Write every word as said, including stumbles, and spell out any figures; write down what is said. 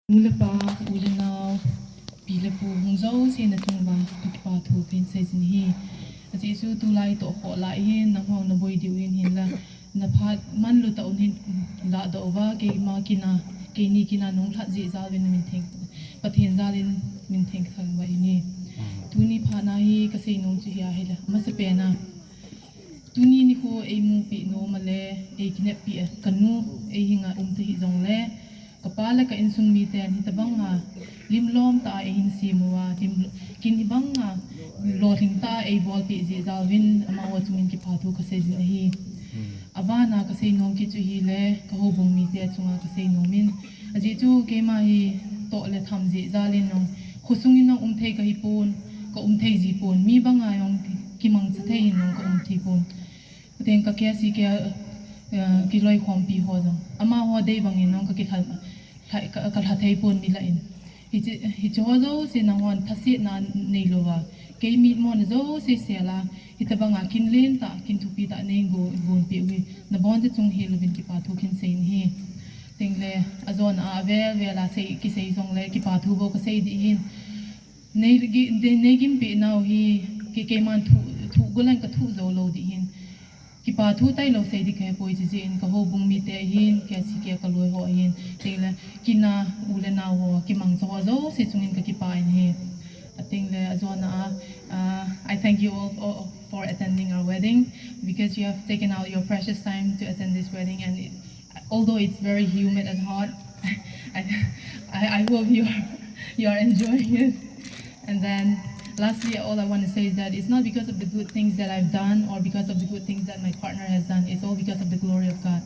Nu le pa, u le nao, pi le pu, hung jouse na chung uva, ka kipa thu kahin sei jin ahi. Ajeh chu tulai toh khoh lai hin, nangho na boi diu hin hinla, na phat manlu tah un hin, ladoh uva, keima kin a, keini kin a nahung lhat jeh jal uvin na min theng, Pathen jal in min theng thang uva ahi. Tuni phat na hi ka sei nom chu hi ahile, amasapen a, tuni nikho ei mupi nom a le, ei kineppi a, ka nu, ei hinga um ta hih jongle, ka pa le ka insung miten hitabang a, lim lom tah a ei hin sem uva, lim, kin hibang a, lolhing tah a ei bolpeh jeh jal uvin, amaho chungin kipa thu ka sei jin ahi. Aban a ka sei nom kit chu hile, ka houbung mite chunga ka sei nom in. Ajeh chu keima hi toh le tham jeh jal in jong, khosung in jong um thei ka hi pon, ka um thei ji pon, mi bang a jong kimangcha thei hin jong ka um thei pon. Pathen ka K C K, eh, kiloikhompi ho jong, amaho dei bang in jong ka kilha, lha, ka, ka lha thei pon mi lah in. Hiche, hiche ho jouse nanghon thasetna nei louva, kei mitmo na jouse sel a, hitabang a kin len tah, kin thupi tah nei go, gonpeh u hi, naboncha chung hel uvin kipa thu kahin sei in ahi. Tengle, ajona a avel vel a sei, kisei jongle, kipa thu bou ka sei ding ahin. Nei gi-, de-, nei gimpeh nau hi, kei, keiman thu, thu golan ka thu jou lou ding ahin. Kipa thu tailou sei ding ka hepoi, chujeh in ka houbung mite ahin, K C K ka loi ho ahin, tengle, kin a, u le nao ho, kimangcha ho jouse chungin ka kipah in ahi. Atengle, ajona a, uh, I thank you all, all for attending our wedding, because you have taken out your precious time to attend this wedding, and it, although it's very humid and hot, I, I, I hope you are, you are enjoying it. And then, lastly, all I want to say is that it's not because of the good things that I've done or because of the good things that my partner has done. It's all because of the glory of God.